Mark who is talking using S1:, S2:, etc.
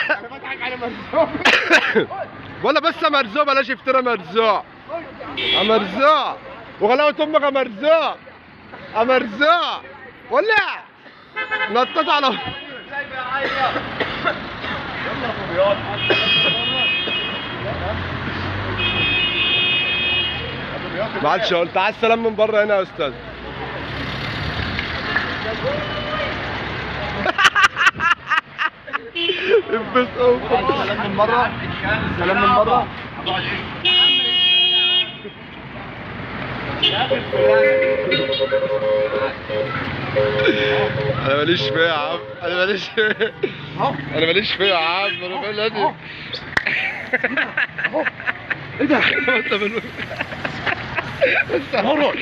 S1: انا بضحك على مرزوق.
S2: ولا بس يا مرزوق، بلاش افترا مرزوق. يا مرزوق وغلاوة امك يا مرزوق، يا مرزوق ولا نطط على ما عادش. قلت تعال السلام من بره هنا يا استاذ. بس
S1: سلام من بره، سلام من بره.
S2: انا ماليش فيه يا عم، انا ماليش فيه، انا ماليش فيه يا عم، انا مالي.
S1: ايه ده؟
S2: انت
S1: مرة.